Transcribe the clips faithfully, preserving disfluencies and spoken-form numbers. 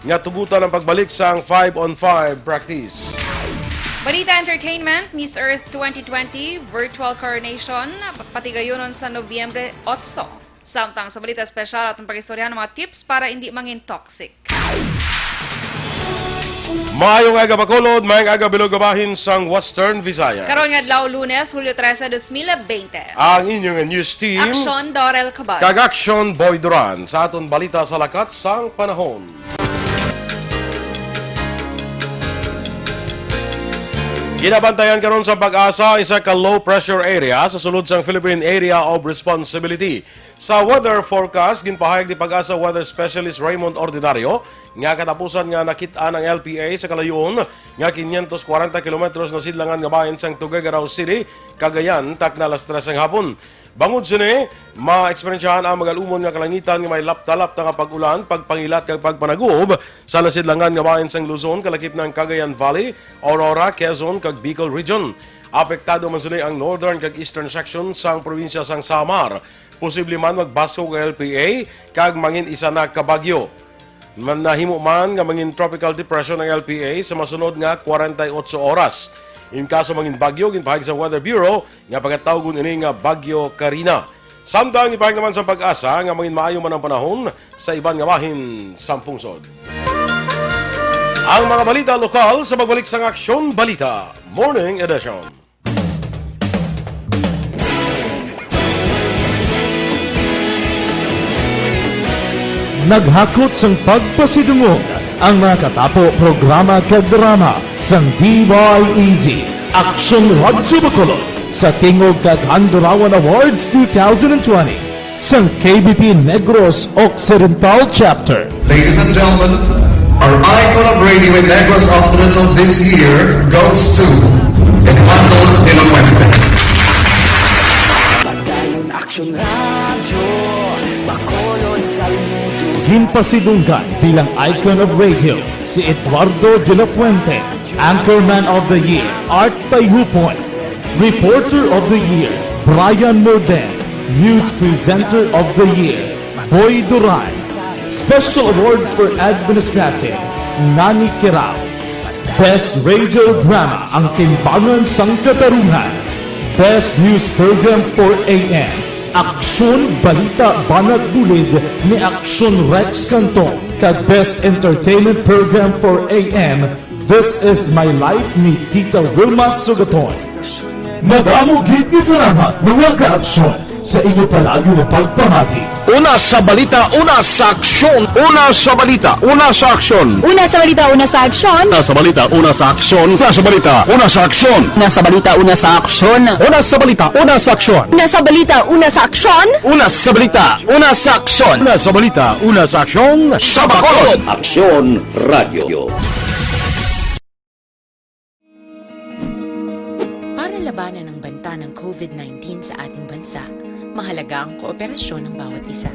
nga tugutan ang pagbalik sang five-on-five practice. Balita Entertainment, Miss Earth twenty twenty Virtual Coronation, patigayunon sa Nobyembre otso. Samtang sa balita espesyal, atong pag-istoryahan ang mga tips para hindi mangin toxic. Maayong aga, Bacolod. Maayong aga, bilog nga bahin sang Western Visayas. Karon nga adlaw, Lunes, Hulyo trese, dos mil bente. Ang inyong news team, Aksyon, Dorel Cabal. Kag Aksyon, Boy Duran. Sa aton balita sa lakat sang panahon. Ginabantayan karon sa PAGASA isa ka low pressure area sa sulod sang Philippine Area of Responsibility. Sa weather forecast, ginpahayag ni PAGASA Weather Specialist Raymond Ordinario nga katapusan nga nakit-an ang L P A sa kalayoon nga quinientos kwarenta kilometros na sidlangan nga bahin sang Tuguegarao City, Cagayan, takna alas tres sang hapon. Bangod sini, maeksperiensyahan ang magalumon nga kalangitan nga may lapta-lapta nga pag-ulan, pagpangilat kag pagpanagob sa nasidlangan nga bahin sang Luzon, kalakip na ang Cagayan Valley, Aurora, Quezon, kag Bicol Region. Apektado man sini ang northern kag eastern section sang probinsya sang Samar. Posible man magbaskog ang L P A kag mangin isa na ka bagyo. Man, nahimo man nga mangin tropical depression ang L P A sa masunod nga kwarenta y otso oras. In kaso mangin bagyo, ginpahayag sa Weather Bureau nga pagatawgon ini nga Bagyo Karina. Samtang ipahayag naman sa PAGASA nga mangin maayo man ang panahon sa iban nga bahin sang pungsod. Ang mga balita lokal sa pagbalik sang Aksyon Balita Morning Edition. Naghakot sang pagpasidungog ang mga katapo, programa kag drama sang D Y E Z, Aksyon Radyo Bacolod, sa Tingog kag Handurawan Awards two thousand twenty sang K B P Negros Occidental Chapter. Ladies and gentlemen, our icon of radio in Negros Occidental this year goes to Eduardo de la Fuente. Padayon Aksyon Radyo, Bacolod, saludo. Ginpasidunggan bilang icon of radio si Eduardo de la Fuente, Anchorman of the Year, Art Tayhupon, Reporter of the Year, Brian Morden, News Presenter of the Year, Boy Duran, Special Awards for Administrative, Nani Kirao, Best Radio Drama, Ang Timbangan sang Katarungan, Best News Program for A M, Aksyon Balita Banat Bulid ni Aksyon Rex Canton, kag Best Entertainment Program for A M, This Is My Life ni Tita Wilma Sugaton. Madamo gid nga salamat, mga ka-aksyon, sa inyo palagi nga pagpamati. Una sa balita, una sa aksyon. Una sa balita, una sa aksyon. Una sa balita, una sa aksyon. Una sa balita, una sa aksyon. Una sa balita, una sa aksyon. Una sa balita, una sa aksyon. Una sa balita, una sa aksyon. Una sa balita, una sa aksyon. Una sa balita, una sa aksyon. Una sa balita, una sa aksyon. Sa Bacolod. Aksyon Radio. Para labanan ang banta ng COVID nineteen sa ating bansa, mahalaga ang kooperasyon ng bawat isa.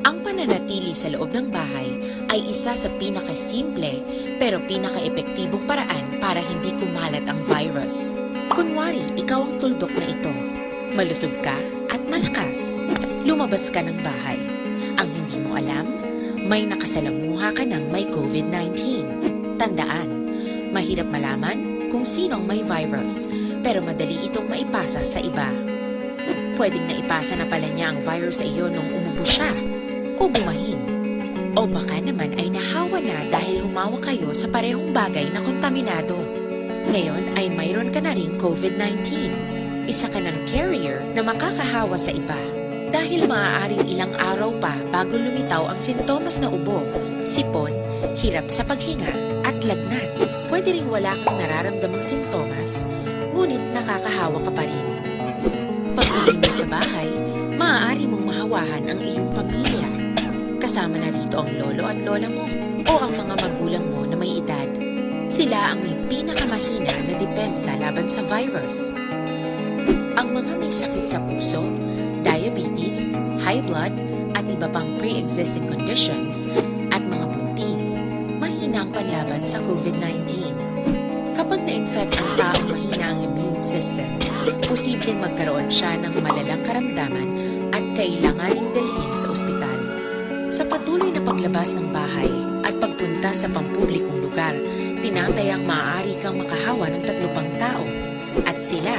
Ang pananatili sa loob ng bahay ay isa sa pinakasimple pero pinakaepektibong paraan para hindi kumalat ang virus. Kunwari, ikaw ang tuldok na ito. Malusog ka at malakas. Lumabas ka ng bahay. Ang hindi mo alam, may nakasalamuha ka ng may COVID nineteen. Tandaan, mahirap malaman kung sino ang may virus, pero madali itong maipasa sa iba. Pwedeng naipasa na pala niya ang virus sa iyo nung umubo siya o bumahin. O baka naman ay nahawa na dahil humawak kayo sa parehong bagay na kontaminado. Ngayon ay mayroon ka na ring COVID nineteen. Isa ka ng carrier na makakahawa sa iba. Dahil maaaring ilang araw pa bago lumitaw ang sintomas na ubo, sipon, hirap sa paghinga, at lagnat. Pwede ring wala kang nararamdamang sintomas, ngunit nakakahawa ka pa rin. Pag-uwi mo sa bahay, maaari mong mahawahan ang iyong pamilya. Kasama na rito ang lolo at lola mo o ang mga magulang mo na may edad. Sila ang may pinakamahina na depensa laban sa virus. Ang mga may sakit sa puso, diabetes, high blood, at iba pang pre-existing conditions, at mga buntis, mahina ang panlaban sa COVID nineteen. Kapag na-infect ang taong mahina ang immune system, posibleng magkaroon siya ng malalang karamdaman at kailanganing dalhin sa ospital. Sa patuloy na paglabas ng bahay, at pagpunta sa pampublikong lugar, tinatayang maaari kang makahawa ng tatlo pang tao, at sila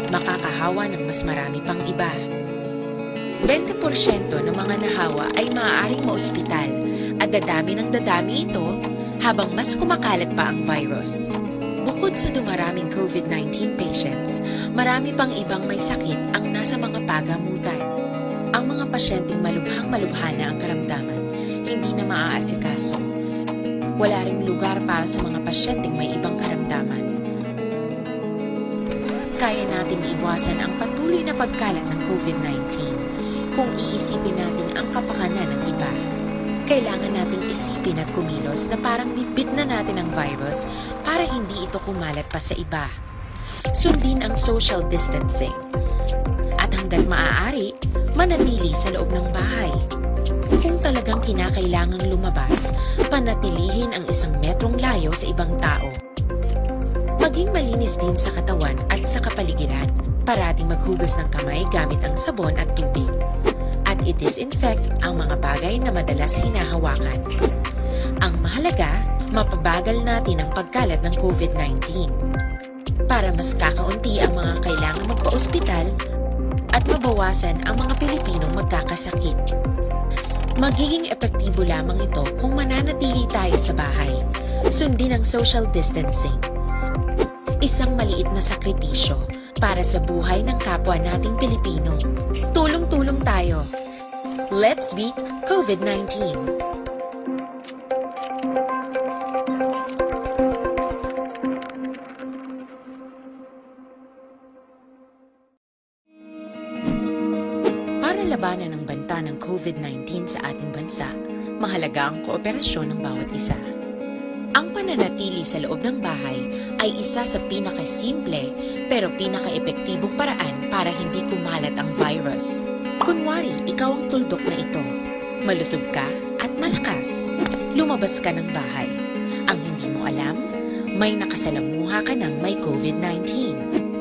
makakahawa ng mas marami pang iba. Bente porsyento ng mga nahawa ay maaaring maospital, at dadami ng dadami ito habang mas kumakalat pa ang virus. Bukod sa dumaraming COVID nineteen patients, marami pang ibang may sakit ang nasa mga pagamutan. Ang mga pasyenteng malubhang-malubha na ang karamdaman, hindi na maaasikaso. Wala ring lugar para sa mga pasyenteng may ibang karamdaman. Kaya nating iwasan ang patuloy na pagkalat ng COVID nineteen kung iisipin natin ang kapakanan ng iba. Kailangan nating isipin at kumilos na parang bitbit na natin ang virus para hindi ito kumalat pa sa iba. Sundin ang social distancing. At hanggat maaari, manatili sa loob ng bahay. Kung talagang kinakailangang lumabas, panatilihin ang isang metrong layo sa ibang tao. Maging malinis din sa katawan at sa kapaligiran. Parating maghugas ng kamay gamit ang sabon at tubig. At i-disinfect ang mga bagay na madalas hinahawakan. Ang mahalaga, mapabagal natin ang pagkalat ng COVID nineteen. Para mas kakaunti ang mga kailangang magpa-ospital at mabawasan ang mga Pilipinong magkakasakit. Magiging epektibo lamang ito kung mananatili tayo sa bahay. Sundin ang social distancing. Isang maliit na sakripisyo para sa buhay ng kapwa nating Pilipino. Tulong-tulong tayo. Let's beat COVID nineteen. Para labanan ang banta ng COVID nineteen sa ating bansa, mahalaga ang kooperasyon ng bawat isa. Ang pananatili sa loob ng bahay ay isa sa pinakasimple pero pinakaepektibong paraan para hindi kumalat ang virus. Kunwari, ikaw ang tuldok na ito. Malusog ka at malakas. Lumabas ka ng bahay. Ang hindi mo alam, may nakasalamuha ka ng may COVID nineteen.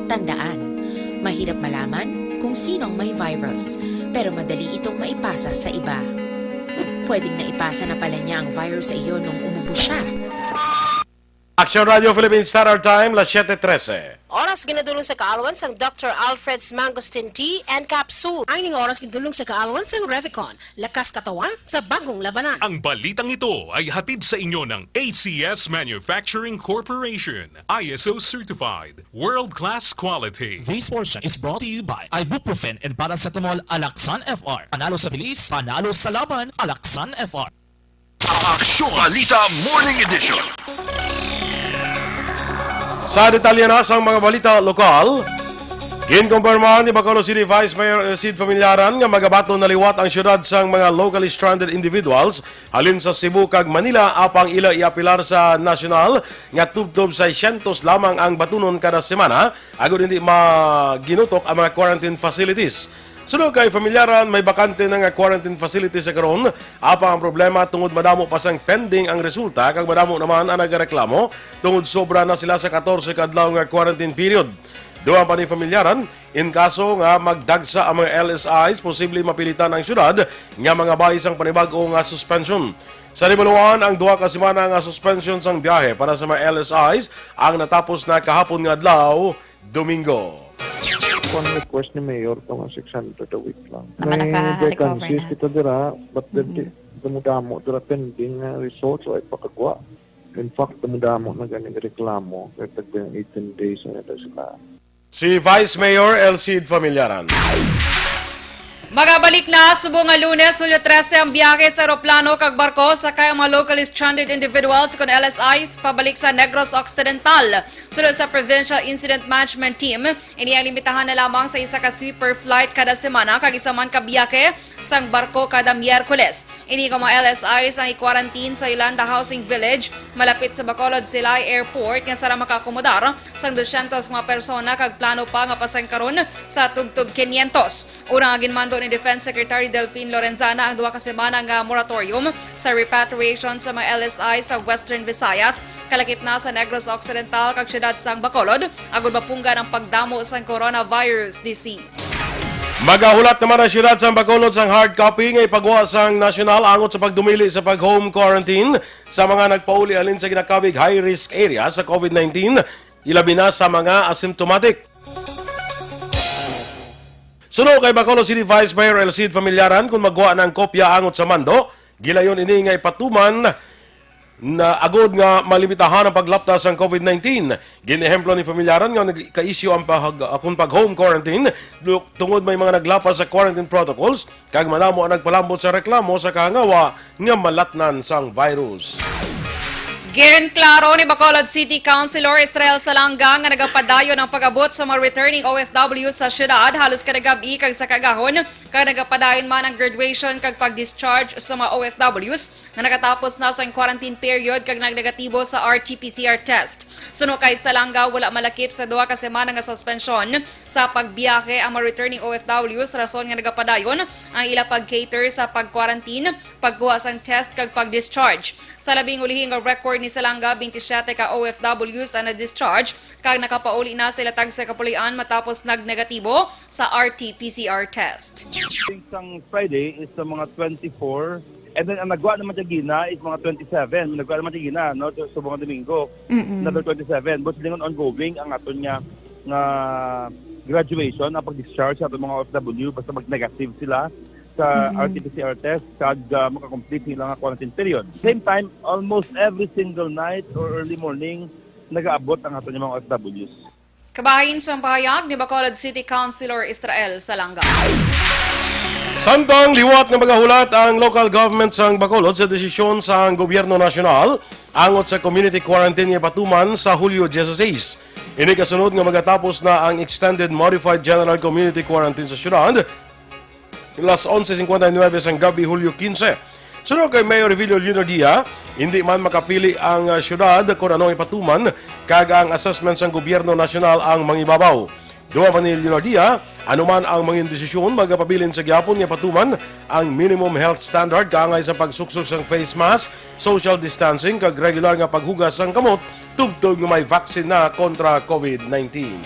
Tandaan, mahirap malaman kung sino ang may virus, pero madali itong maipasa sa iba. Pwedeng naipasa na pala niya ang virus sa iyo nung umubo siya. Action Radio Philippines Standard Time, las siete trese. Oras ginadulong sa kaalwan sang Doctor Alfred's Mangosteen Tea and Capsule. Ay ning oras ginadulong sa kaalwan sang Revicon. Lakas katawan sa bagong labanan. Ang balitang ito ay hatid sa inyo ng A C S Manufacturing Corporation, I S O certified, world-class quality. This portion is brought to you by ibuprofen and paracetamol, Alaxan F R. Panalo sa bilis, panalo sa laban, Alaxan F R. Aksyon Balita Morning Edition. Sa detalye na sang mga balita lokal, ginkumpirma ni Bacolod City Vice Mayor Elcid Familiaran nga magabaton na liwat ang siyudad sang mga locally stranded individuals halin sa Cebu kag Manila, apang ila iapilar sa nasyonal nga tubtob seiscientos lamang ang batunon kada semana agud hindi maginutok ang mga quarantine facilities. Suno kay Familiaran, may bakante na nga quarantine facility sa karon, apang ang problema tungod madamo pa sang pending ang resulta kag madamo naman ang nagareklamo tungod sobra na sila sa katorse ka adlaw nga quarantine period. Dugang pa ni Familiaran, in kaso nga magdagsa ang mga L S Is, posible mapilitan ang syudad nga mangabay sang panibag-o nga suspension. Sa Rimuluan, ang duha ka semana nga suspension sang biyahe para sa mga L S Is ang natapos na kahapon nga adlaw, Domingo. One request ni Mayor to nga six hundred a week lang. Naman May naka-recover vacancies na. Kita dira, but then Mhm. di, damo-damo dira pending nga results, wa pa kagwa. In fact, damo-damo na gani reklamo, kay tag eighteen days na ito sila. Si Vice Mayor Elcid Familiaran. Magabalik na subong nga Lunes, Hulyo trese, ang biyahe sa eroplano kag barko sakay ang mga locally stranded individuals kon L S I pabalik sa Negros Occidental. Sunod sa Provincial Incident Management Team, ini ang limitahan na lamang sa isa ka sweeper flight kada semana kag isa man ka biyahe sang barko kada Miyerkules. Ini nga mga L S Is ang i-quarantine sa Yolanda Housing Village, malapit sa Bacolod Silay Airport, nga sara makaakomodar sang dosyentos mga persona kag plano pa nga pasangkaron sa tubtob kinyentos. Una nga ginmando ni Defense Secretary Delfin Lorenzana ang duha ka semana nga moratorium sa repatriation sa mga L S I sa Western Visayas, kalakip na sa Negros Occidental kag siyudad sang Bacolod, agud mapunggan ang pagdamo sang coronavirus disease. Magahulat naman ang siyudad sa Bacolod sang hard copy nga ipagwa sang nasyonal angot sa pagdumili sa pag-home quarantine sa mga nagpauli halin sa ginakabig high-risk area sa COVID nineteen, ilabi na sa mga asymptomatic. Suno kay Bacolod City Vice Mayor Elcid Familiaran, kung magwa ng kopya angot sa mando, gilayon ini nga ipatuman na agod nga malimitahan ang paglapta sang COVID nineteen. Ginehemplo ni Familiaran nga nagkaisyu ang pag-, akon pag-home quarantine du-, tungod may mga naglapas sa quarantine protocols kag madamo ang nagpalambot sa reklamo sa kahangawa nga malatnan sang virus. Ginklaro ni Bacolod City Councilor Israel Salanga nga nagapadayon ang pag-abot sa mga returning O F W sa syudad halos kada gab-i kag sa kaagahon, kag nagapadayon man ang graduation kag pag-discharge sa mga O F Ws nga nakatapos na sang quarantine period kag nagnegatibo sa R T P C R test. Suno kay Salanga, wala malakip sa duha ka semana nga suspensyon sa pagbiyahe ang mga returning O F Ws, rason nga nagapadayon ang ila pag-cater sa pag-quarantine, pagkuha sang test kag pag-discharge. Sa labing ulihi nga record ni Salanga, twenty-seven ka O F Ws ang na-discharge kag nakapauli na sa ila tagsa ka puloy-an matapos nagnegatibo sa R T P C R test. Sang Friday is sa mga twenty-four. And then, ang nagwa naman siya gina is mga twenty-seven. May nagwa naman siya gina, no? So, sa mga Domingo, Mm-mm. another twenty-seven. But silingon ongoing ang aton nga, nga graduation, ang pag-discharge sa aton mga O F W, basta mag-negative sila sa Mm-mm. R T P C R test, kag, ah, makakomplete sila nga quarantine period. Same time, almost every single night or early morning, nagaabot ang aton nga mga O F Ws. Kabahin sang pahayag ni Bacolod City Councilor Israel Salanga. Samtang liwat nga magahulat ang local government sang Bacolod sa desisyon sang gobyerno nasyonal angot sa community quarantine nga ipatuman sa Hulyo dieciséis. Ini kasunod nga magatapos na ang extended modified general community quarantine sa syudad, las onse cincuenta y nueve sang gabi, Hulyo quince. Suno kay Mayor Revilio Leonardia, hindi man makapili ang, ah, syudad kon ano ang ipatuman, kag ang assessment sang gobyerno nasyonal ang mangibabaw. Dugang pa ni Leonardia, anuman ang mangin desisyon, magapabilin sa gihapon nga patuman ang minimum health standard kaangay sa pagsuksok sang face mask, social distancing, kag regular nga paghugas sang kamot tubtob nga may vaccine na kontra COVID nineteen.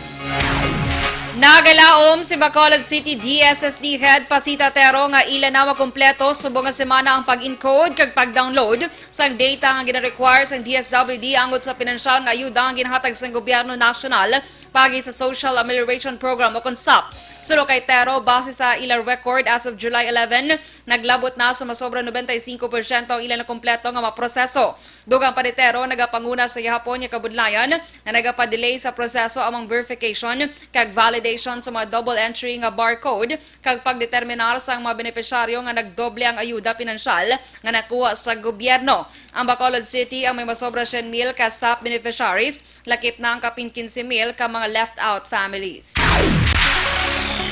Nagalaom si Bacolod City D S S D Head Pasita Tero nga ila na makumpleto subong nga semana ang pag-encode kag pag-download sang data nga gina-require sang D S W D angot sa pinansyal nga ayuda nga ginahatag sang gobyerno nasyonal paagi sa Social Amelioration Program o kon sap. Suno kay Tero, base sa ila record as of July eleven, naglabot na sa masobra noventa y cinco por ciento ang ila nakumpleto nga mga proseso. Dugang pa ni Tero, nagapanguna sa gihapon nga kabudlayan nga nagapa-delay sa proseso among verification kag validation sa mga double entry nga barcode kag pagdeterminar sang mga benepisyaryo nga nagdoble ang ayuda pinansyal nga nakuha sa gobyerno. Ang Bacolod City ang may masobra siyam mil ka sap beneficiaries, lakip na ang kapin quince mil ka mga left out families.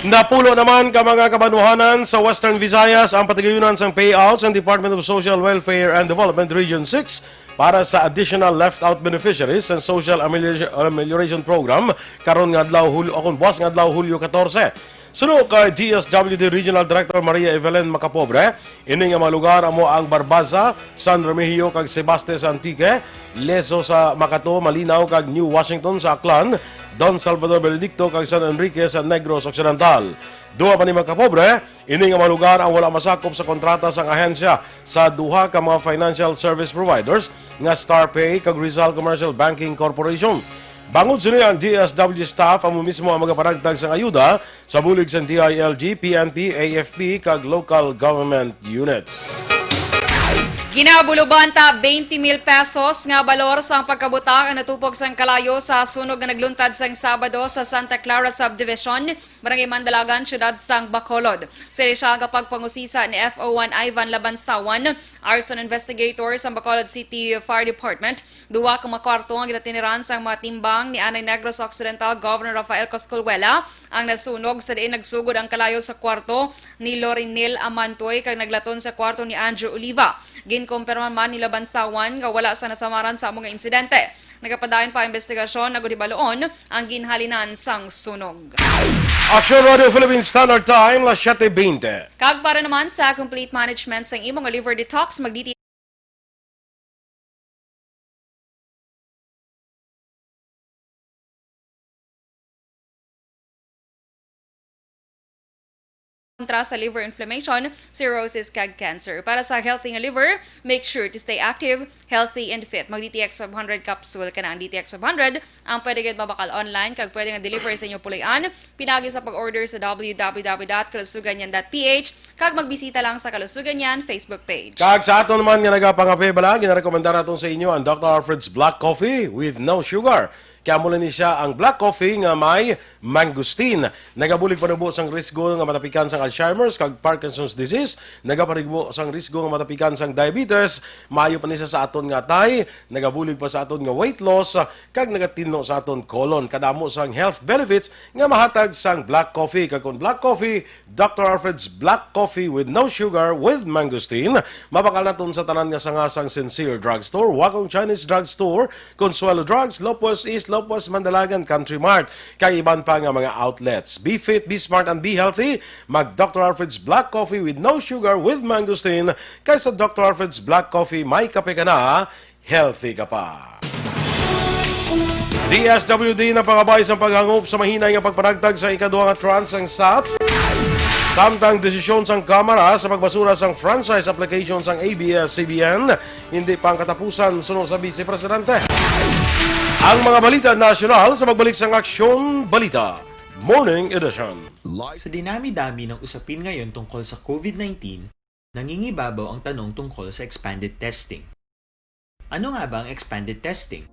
Napulo naman ka mga kabanwahanan sa Western Visayas ang patigayunan sang payout sang Department of Social Welfare and Development Region six para sa additional left out beneficiaries sa Social Amelior-, Amelioration Program karon nga adlaw, Hul-, o kon buwas nga adlaw, Hulyo catorce. Suno kay D S W D Regional Director Maria Evelyn Macapobre, ini nga mga lugar amo ang Barbaza, San Remigio kag Sebaste sa Antique, Lezo sa Macato, Malinaw kag New Washington sa Aklan, Don Salvador Benedicto kag San Enrique sa Negros Occidental. Dugang pa ni Macapobre, ini nga mga lugar ang wala masakop sa kontrata sang ahensya sa duha ka mga financial service providers nga Star Pay kag Rizal Commercial Banking Corporation. Bangod sini, ang D S W staff amo mismo ang magapanagtag sang ayuda sa bulig sang D I L G, P N P, A F P, kag local government units. Ginabuloban ta twenty mil pesos nga balor sang pagkabutang ang natupog sang kalayo sa sunog nga nagluntad sang Sabado sa Santa Clara Subdivision, Barangay Mandalagan, Siyudad sang Bacolod. Sini sia ang pagpangusisa ni F O one Ivan Labansawan, arson investigator sang Bacolod City Fire Department. Duha ka mga kwarto ang ginatiniran sang mga timbang ni anay Negros Occidental Governor Rafael Coscolwela ang nasunog, sa diin nagsugod ang kalayo sa kwarto ni Lorinel Amantoy kag naglaton sa kwarto ni Andrew Oliva. Ginkumpirma man ni Labansawan nga wala sa nasamaran sa amo nga insidente. Nagapadayon pa ang investigasyon agud hibaluon ang ginhalinan sang sunog. Action Radio Philippine Standard Time, las siete veinte. Kag para naman sa complete management sang imo nga liver detox, magditi kontra sa liver inflammation, cirrhosis, kag cancer. Para sa healthy nga liver, make sure to stay active, healthy, and fit. Mag D T X five hundred capsule ka na. Ang D T X five hundred ang pwede gid mabakal online kag pwede nga deliver sa inyo puloy-an. Pinagi sa pag-order sa w w w dot kalusuganyan dot p h kag magbisita lang sa Kalusuganyan Facebook page. Kag sa aton man nga nagapangape bala, ginarekomendar naton sa inyo ang Doctor Alfred's Black Coffee with no sugar. Kay amo lang ni siya ang black coffee nga may mangosteen. Nagabulig panubo sang risgo nga matapikan sang Alzheimer's kag Parkinson's disease. Nagapanubo sang risgo nga matapikan sang diabetes. Maayo pa ni siya sa aton nga atay. Nagabulig pa sa aton nga weight loss, kag nagatinlo sa aton colon. Kadamo sang health benefits nga mahatag sang black coffee. Kag kon black coffee, Doctor Alfred's Black Coffee with no sugar with mangosteen. Mabakal naton sa tanan nga sanga sang Sincere Drugstore, Wacong Chinese Drugstore, Consuelo Drugs, Lopez East, Lopez Mandalagan, Country Mart, kay iban pa nga mga outlets. Be fit, be smart, and be healthy. Mag Doctor Alfred's Black Coffee with no sugar with mangosteen. Kay sa Doctor Alfred's Black Coffee, may kape ka na, healthy ka pa. D S W D nagpangabay sang paghangop sa mahinay nga pagpanagtag sa ikaduha nga tranche sang sap, samtang desisyon sang Kamara sa pagbasura sang franchise application sang A B S C B N hindi pa ang katapusan, suno sa Vice Presidente. Ang mga balita nasyonal sa pagbalik sang Aksyon Balita Morning Edition. Sa dinami-dami ng usapin ngayon tungkol sa covid nineteen, nangingibabaw ang tanong tungkol sa expanded testing. Ano nga ba ang expanded testing?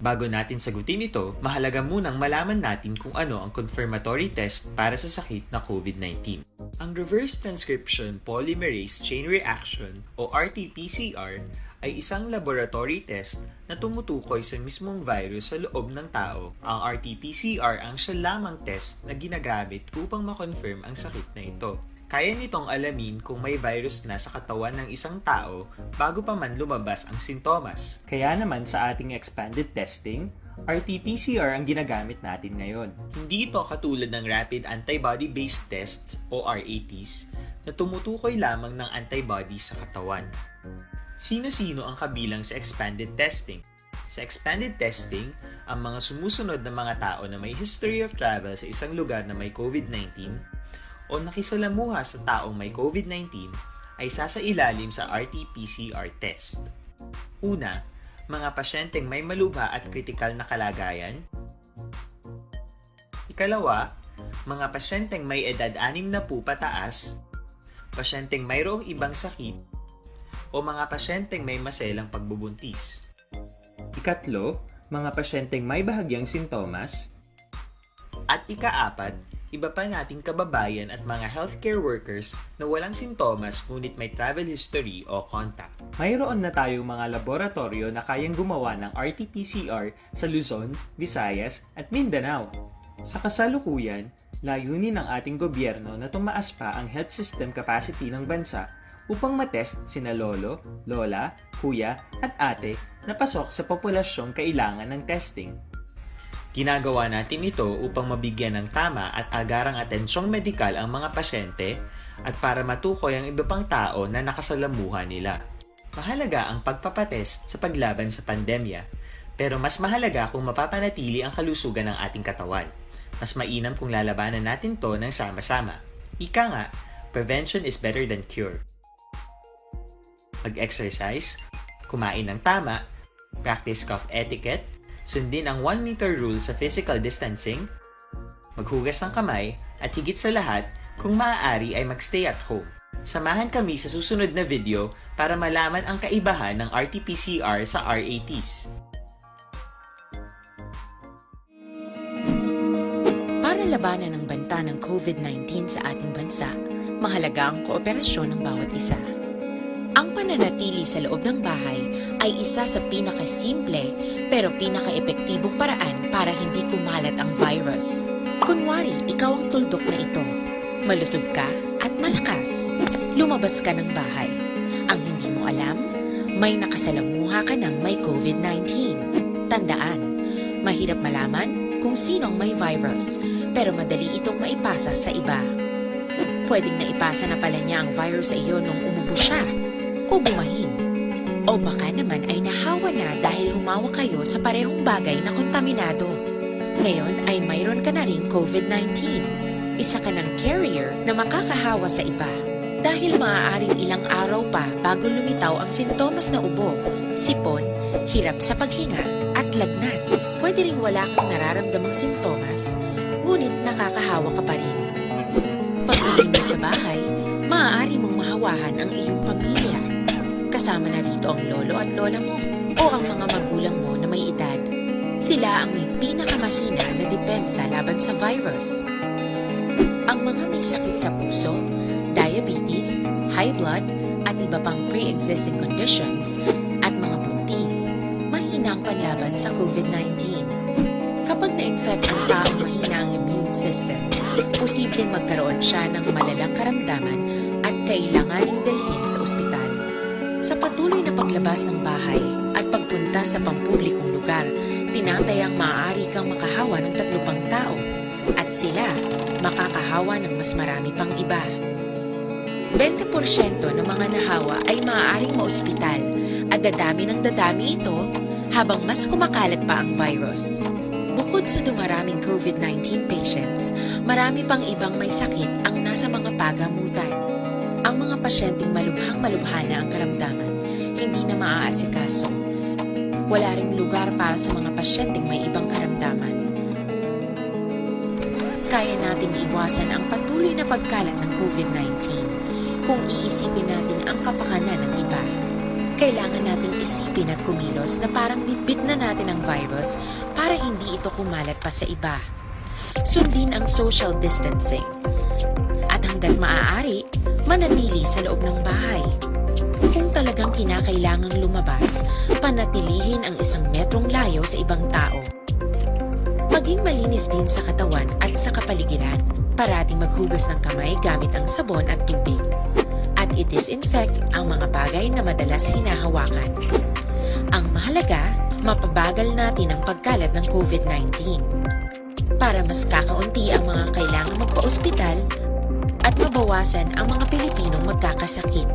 Bago natin sagutin ito, mahalaga munang malaman natin kung ano ang confirmatory test para sa sakit na covid nineteen. Ang reverse transcription polymerase chain reaction o R T P C R ay isang laboratory test na tumutukoy sa mismong virus sa loob ng tao. Ang R T P C R ang siya lamang test na ginagamit upang ma-confirm ang sakit na ito. Kaya nitong alamin kung may virus na sa katawan ng isang tao bago pa man lumabas ang sintomas. Kaya naman sa ating expanded testing, R T P C R ang ginagamit natin ngayon. Hindi ito katulad ng rapid antibody-based tests o R A Ts na tumutukoy lamang ng antibody sa katawan. Sino-sino ang kabilang sa expanded testing? Sa expanded testing, ang mga sumusunod na mga tao na may history of travel sa isang lugar na may covid nineteen o nakisalamuha sa taong may covid nineteen ay sasailalim sa R T P C R test. Una, mga pasyenteng may malubha at kritikal na kalagayan. Ikalawa, mga pasyenteng may edad anim na po pataas, pasyenteng mayroong ibang sakit, o mga pasyenteng may maselang pagbubuntis. Ikatlo, mga pasyenteng may bahagyang sintomas. At ikaapat, iba pa nating kababayan at mga healthcare workers na walang sintomas ngunit may travel history o contact. Mayroon na tayong mga laboratoryo na kayang gumawa ng R T P C R sa Luzon, Visayas, at Mindanao. Sa kasalukuyan, layunin ng ating gobyerno na tumaas pa ang health system capacity ng bansa upang matest sina lolo, lola, kuya, at ate na pasok sa populasyong kailangan ng testing. Ginagawa natin ito upang mabigyan ng tama at agarang atensyong medikal ang mga pasyente at para matukoy ang iba pang tao na nakasalamuha nila. Mahalaga ang pagpapatest sa paglaban sa pandemya, pero mas mahalaga kung mapapanatili ang kalusugan ng ating katawan. Mas mainam kung lalabanan natin 'to ng sama-sama. Ika nga, prevention is better than cure. Mag-exercise, kumain ng tama, practice cough etiquette, sundin ang one meter rule sa physical distancing, maghugas ng kamay, at higit sa lahat, kung maaari ay mag-stay at home. Samahan kami sa susunod na video para malaman ang kaibahan ng R T P C R sa R A Ts. Para labanan ang banta ng covid nineteen sa ating bansa, mahalaga ang kooperasyon ng bawat isa. Ang pananatili sa loob ng bahay ay isa sa pinakasimple pero pinakaepektibong paraan para hindi kumalat ang virus. Kunwari, ikaw ang tuldok na ito. Malusog ka at malakas. Lumabas ka ng bahay. Ang hindi mo alam, may nakasalamuha ka ng may covid nineteen. Tandaan, mahirap malaman kung sino ang may virus, pero madali itong maipasa sa iba. Pwedeng naipasa na pala niya ang virus sa iyo nung umubo siya, o bumahin. O baka naman ay nahawa na dahil humawak kayo sa parehong bagay na kontaminado. Ngayon ay mayroon ka na ring covid nineteen. Isa ka nang carrier na makakahawa sa iba. Dahil maaaring ilang araw pa bago lumitaw ang sintomas na ubo, sipon, hirap sa paghinga, at lagnat. Pwede ring wala kang nararamdamang sintomas, ngunit nakakahawa ka pa rin. Pag-uwi mo sa bahay, maaari mong mahawahan ang iyong pamilya. Kasama na rito ang lolo at lola mo o ang mga magulang mo na may edad. Sila ang may pinakamahina na depensa laban sa virus. Ang mga may sakit sa puso, diabetes, high blood, at iba pang pre-existing conditions, at mga buntis, mahina ang panlaban sa COVID nineteen. Kapag na-infect ang taong mahina ang immune system, posibleng magkaroon siya ng malalang karamdaman at kailanganing dalhin sa ospital. Sa patuloy na paglabas ng bahay at pagpunta sa pampublikong lugar, tinatayang maaari kang makahawa ng tatlo pang tao, at sila makakahawa ng mas marami pang iba. Bente porsyento ng mga nahawa ay maaaring maospital, at dadami ng dadami ito habang mas kumakalat pa ang virus. Bukod sa dumaraming COVID nineteen patients, marami pang ibang may sakit ang nasa mga pagamutan. Ang mga pasyenteng malubhang-malubha na ang karamdaman, hindi na maaasikaso. Wala ring lugar para sa mga pasyenteng may ibang karamdaman. Kaya nating iwasan ang patuloy na pagkalat ng COVID nineteen kung iisipin natin ang kapakanan ng iba. Kailangan nating isipin at kumilos na parang bitbit na natin ang virus para hindi ito kumalat pa sa iba. Sundin ang social distancing. At hanggat maaari, manatili sa loob ng bahay. Kung talagang kinakailangang lumabas, panatilihin ang isang metrong layo sa ibang tao. Maging malinis din sa katawan at sa kapaligiran. Parating maghugas ng kamay gamit ang sabon at tubig. At i-disinfect ang mga bagay na madalas hinahawakan. Ang mahalaga, mapabagal natin ang pagkalat ng COVID nineteen. Para mas kakaunti ang mga kailangang magpa-ospital at mabawasan ang mga Pilipinong magkakasakit.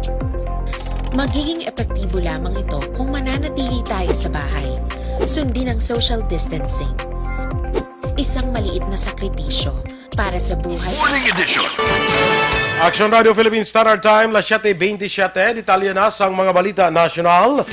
Magiging epektibo lamang ito kung mananatili tayo sa bahay. Sundin ang social distancing. Isang maliit na sakripisyo para sa buhay. Morning Edition. Action Radio Philippine Standard Time, las siete veintisiete. Detalye na sang mga balita nasyonal.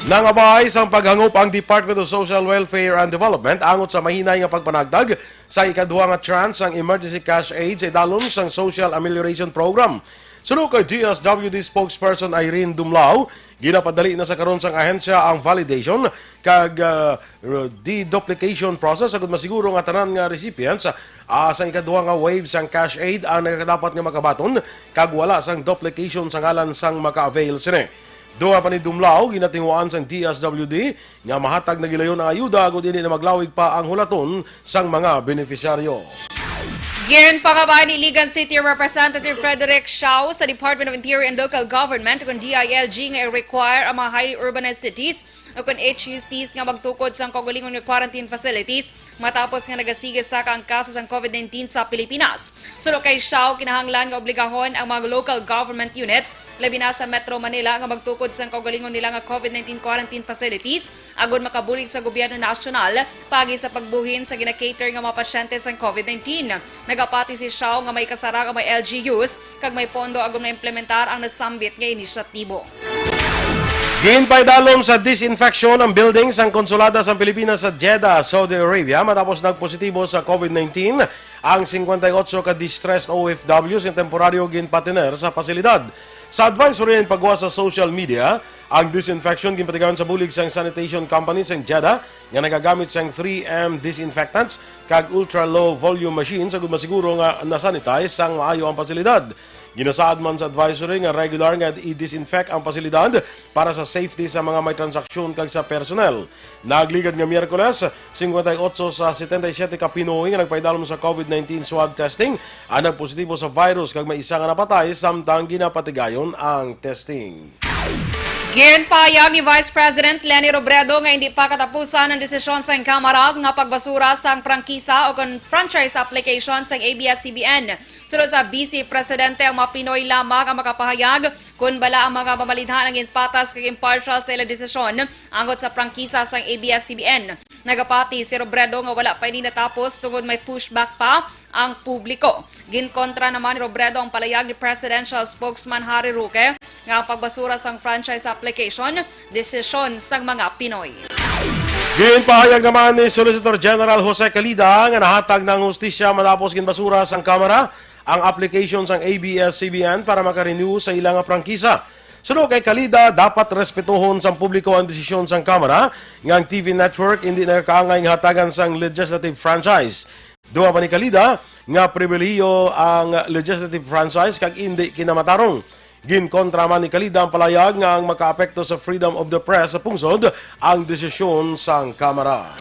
Nangabay sang paghangop ang Department of Social Welfare and Development angot sa mahinay nga pagpanagtag sa ikaduha nga tranche sang Emergency Cash Aid sa idalom sang Social Amelioration Program. Suno kay D S W D spokesperson Irene Dumlao, ginapadali na sa karon sang ahensya ang validation kag, ah, deduplication process agud masiguro nga tanan nga recipients, ah, sa ikaduha nga wave sang cash aid ang nagakadapat nga makabaton kag wala sang duplication sa ngalan sang maka-avail sini. Duha pa ni Dumlao, ginatinguhaan sang D S W D nga mahatag na gilayon ang ayuda agud indi na maglawig pa ang hulaton sang mga benepisyaryo. Ginpangabay ni Iligan City Representative Frederick Siao sa Department of Interior and Local Government, kun D I L G, nga i-require ang mga highly urbanized cities o kun H U Cs nga magtukod sang kaugalingon nga quarantine facilities matapos nga nagasige saka ang kaso sang COVID nineteen sa Pilipinas. Suno kay Siao, kinahanglan nga obligahon ang mga local government units, labi na sa Metro Manila, nga magtukod sang kaugalingon nila nga COVID nineteen quarantine facilities agud makabulig sa gobyerno nasyonal paagi sa pagbuhin sa gina-cater nga mga pasyente sang COVID nineteen. Nagapati si Siao nga may kasarag ang mga L G Us kag may pondo agud maimplementar ang nasambit nga inisyatibo. Ginpaidalom sa disinfection ang building sang Konsulada sang Pilipinas sa Jeddah, Saudi Arabia, matapos nagpositibo sa COVID nineteen ang cincuenta y ocho ka distressed O F W sing temporaryo ginpatener sa pasilidad. Sa advisory nga ginpagawas sa social media, ang disinfection ginpatigayon sa bulig sang sanitation company sang Jeddah nga nagagamit sang three M disinfectants kag ultra-low volume machines agud masiguro nga na-sanitize sang maayo ang pasilidad. Ginasaad man sa advisory nga regular nga i-disinfect ang pasilidad para sa safety sa mga may transaksyon kag sa personnel. Nagligad nga Miyerkules, cincuenta y ocho sa setenta y siete ka Pinoy nga nagpaidalom sa COVID nineteen swab testing ang nagpositibo sa virus kag may isa nga napatay samtang ginapatigayon ang testing. Ginpahayag ni Vice President Leni Robredo nga hindi pa katapusan ang desisyon sang Kamara nga pagbasura sang prangkisa o kon franchise application sang A B S C B N. Suno sa Vice Presidente, ang mga Pinoy lamang ang makapahayag kon bala ang mga mamalinhan ang ginpatas kag impartial sa ilang desisyon angot sa prangkisa sang A B S C B N. Nagapati si Robredo nga wala pa ini natapos tungod may pushback pa ang publiko. Ginkontra naman ni Robredo ang palayag ni Presidential Spokesman Harry Roque nga ang pagbasura sang franchise application, desisyon sang mga Pinoy. Ginpahayag naman ni Solicitor General Jose Calida nga nahatag na ang hustisya matapos ginbasura sang Kamara ang application sang A B S C B N para maka-renew sa ila nga prangkisa. Suno kay Calida, dapat respetuhon sang publiko ang desisyon sang Kamara nga ang T V network indi nagakaangay nga hatagan sang legislative franchise. Duha pa ni Calida nga pribilehiyo ang legislative franchise kag indi kinamatarong. Ginkontra man ni Calida ang palayag nga ang makaapekto sa freedom of the press sa pungsod ang desisyon sang Kamara.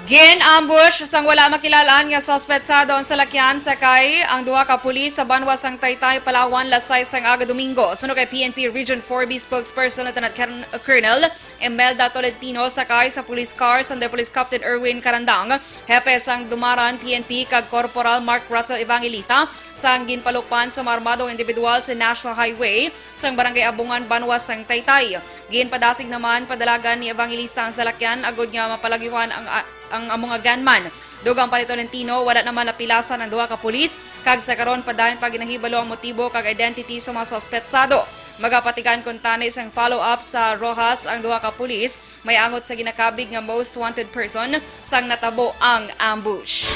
Gin-ambush sang wala makilalaan nga suspetsado ang salakyan sakay ang duha ka pulis sa banwa sang Taytay, Palawan, alas sais sang aga Domingo. Suno kay P N P Region four B spokesperson Lieutenant Colonel Imelda Tolentino, sakay sa police car si Under Police Captain Erwin Carandang, hepe sang Dumaran P N P, kag Corporal Mark Russell Evangelista, sang ginpalukpan sa mga armadong individual sa National Highway sang Barangay Abungan, banwa sang Taytay. Ginpadasig naman padalagan ni Evangelista ang salakyan agud nga mapalagiwan ang, ang amo nga gunman. Dugang pa ni Tolentino, wala naman napilasan ang duha ka pulis, kag sa karon padayon pa ginahibalo ang motibo kag identity sa mga suspetsado. Magapatigan kuntani sang follow-up sa Roxas ang duha ka pulis, may angot sa ginakabig nga most wanted person sang natabo ang ambush.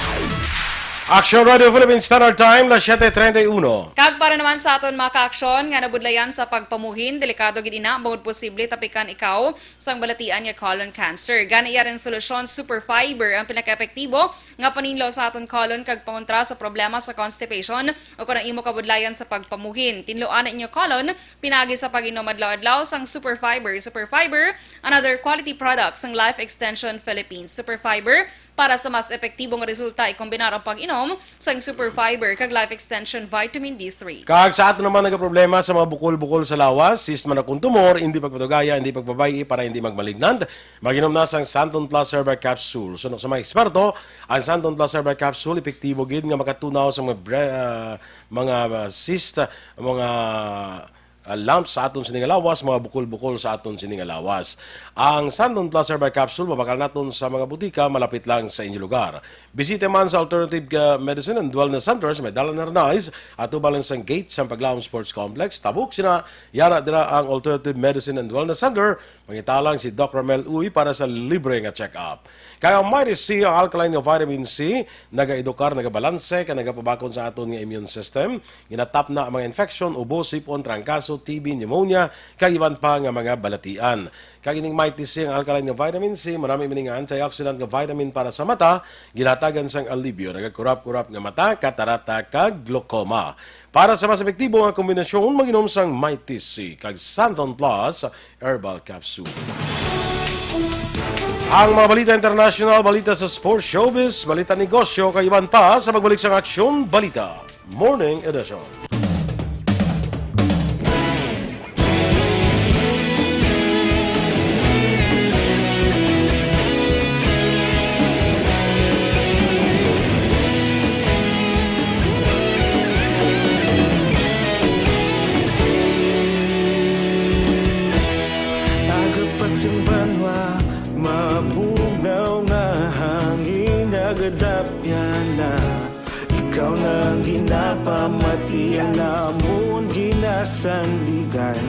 Action Radio Philippines Standard Time, las siete treinta y uno. Kag para naman sa aton mga kaaksyon nga nabudlayan sa pagpamuhin, delikado gid ina, bangod posible tapikan ikaw sang balatian nga colon cancer. Gani, iya rin solusyon, Super Fiber ang pinakaepektibo nga paninlo sa aton colon kag pangontra sa problema sa constipation o kon ang imo kabudlayan sa pagpamuhin. Tinluan ang inyo colon pinagi sa pag-inom adlaw-adlaw sang Super Fiber. Super Fiber, another quality product sang Life Extension Philippines. Super Fiber, para sa mas epektibo nga resulta, ikombinar ang pag-inom sang Super Fiber kag Life Extension Vitamin D three. Kag sa ato naman nagaproblema sa mga bukol-bukol sa lawas, cyst man akong tumor, hindi pagpatugaya, hindi pagpabay-i para hindi magmalignant, mag-inom na sang Santon Plus Herbal Capsule. Suno sa mga eksperto, ang Santon Plus Herbal Capsule epektibo gid nga makatunaw sa mga bre-, ah, mga, ah, cyst, mga ah, lumps sa aton sini nga lawas, mga bukol-bukol sa aton sini nga lawas. Ang Santon Plus Herbal Capsule mabakal naton sa mga butika malapit lang sa inyo lugar. Bisita man sa Alternative, ah, Medicine and Wellness Center sa may Dalan Arnaiz, atubang lang sang gate sang Paglaom Sports Complex. Tabok sina, yara dira ang Alternative Medicine and Wellness Center. Mangita lang si Doc Romel Uy para sa libre nga check-up. Kay ang Mighty C, ang alkaline nga vitamin C, nagaedukar, nagabalanse, kag nagapabakon sa aton nga immune system. Ginatapna ang mga infection, ubo, sipon, trangkaso, T B, pneumonia, kag iban pa nga mga balatian. Kag ining Mighty C, ang alkaline nga vitamin C, marami man nga antioxidant nga vitamin para sa mata, ginahatagan sang alibyo, nagakurap-kurap nga mata, katarata, kag glaucoma. Para sa mas epektibo nga kombinasyon, mag-inom sang Mighty C kag Santon Plus Herbal Capsule. Ang mga balita international, balita sa sports, showbiz, balita negosyo, kag iban pa sa pagbalik sang Aksyon Balita Morning Edition. Aga pa sing banwa, mabugnaw nga hangin, nagadapyan na. Ikaw na ang ginapamati, ang amon ginasandigan.